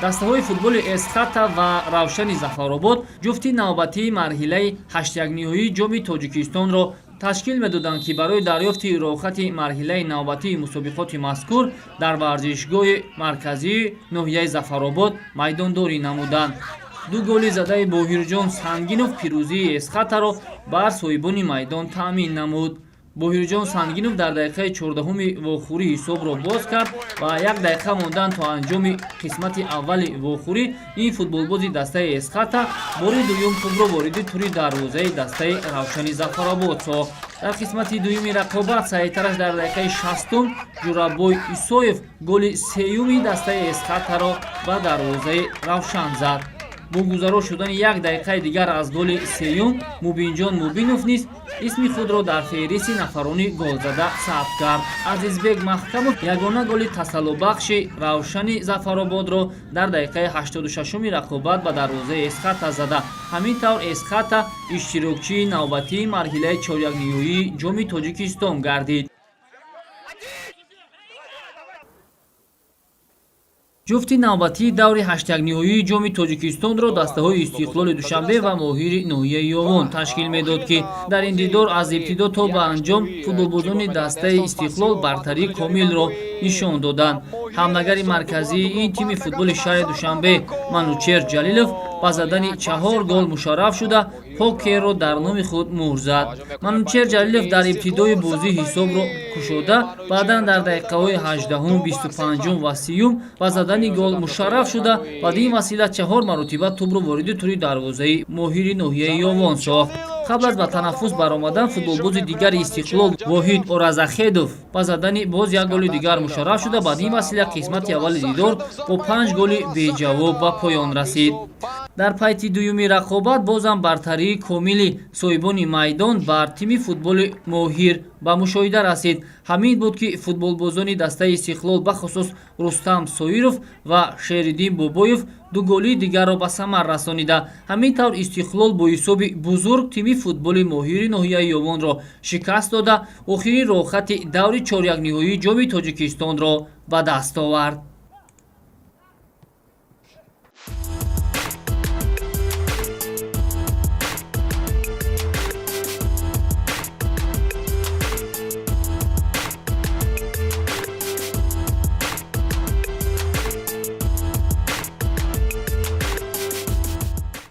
Дастаҳои футболи Эсхата ва Равшани Зафаробод ҷуфти навбатии марҳилаи ҳаштякниҳоии Ҷоми Тоҷикистонро ташкил медоданд, ки барои дарёфти роҳхати марҳилаи навбатии мусобиқоти мазкур дар варзишгоҳи марказии ноҳияи Зафаробод майдондорӣ намуданд. Ду голи задаи Боҳирҷон Сангинов пирӯзии Эсхатаро бар соҳибони майдон таъмин намуд. Боҳирҷон Сангинов дар дақиқаи 14-уми вохӯрӣ ҳисобро боз кард ва як дақиқа мондан то анҷоми қисмати аввали вохӯрӣ ин футболбози дастаи Эсхата бори дуюм тӯбро вориди тури дарвозаи дастаи Равшани Зафаробод сохт. Дар қисмати дуюми рақобат саҳитараш дар дақиқаи 60-ум Ҷураббой Исоев голи сеюми дастаи Эсхатаро ба дарвозаи Равшан зад. Бо гузаро шудани як дақиқаи дигар аз голи сеюм, Мубинҷон Мубинов низ исми худро дар феҳристи нафарони голзада сабт кард. Азизбек Маҳкамов ягона голи тасаллобахши Равшани Зафарободро дар дақиқаи 86-уми рақобат ба дарвозаи Эсхата зада. Ҳамин тавр, Эсхата иштирокчии навбатии марҳилаи чорякниҳоии Ҷоми Тоҷикистон гардид. Ҷуфти навбатии даври ҳаштякниҳоии Ҷоми Тоҷикистонро дастаҳои Истиқлоли Душанбе ва Моҳири ноҳияи Ёвон ташкил медод, ки дар ин дидор аз ибтидо то ба анҷом футболбозони дастаи Истиқлол бартарии комилро нишон доданд. Ҳамлагари марказии ин тими футболи шаҳри Душанбе Манучер Ҷалилов ба задани чаҳор гол мушарраф шуда, покерро дар номи худ муҳр зад. Манучер Ҷалилов дар ибтидои бозӣ ҳисобро кушода, баъдан дар дақиқаҳои 18-ум, 25-ум ва 30-юм ба задани гол мушарраф шуда, бадин васила чаҳор маротиба тӯбро вориди тури дарвозаи Моҳири ноҳияи Ёвон сохт. Қабл аз ба танаффус баромадан футболбози дигари Истиқлол Воҳид Оразахедов ба задани боз як голи дигар мушарраф шуда, бадин васила қисмати аввали дидор бо панҷ голи беҷавоб ба поён расид. Дар пайти дуюми рақобат бозам бартарии комили соҳибони майдон бар тими футболи Моҳир ба мушоҳида расид. Ҳамин буд, ки футболбозони дастаи Истиқлол, бахусус Рустам Соиров ва Шериддин Бобоев, ду голии дигарро ба самар расонида. Ҳамин тавр, Истиқлол бо ҳисоби бузург тими футболи Моҳири ноҳияи Ёвонро шикаст дода, охирин роҳхати даври чорякниҳоии Ҷоми Тоҷикистонро ба даст овард.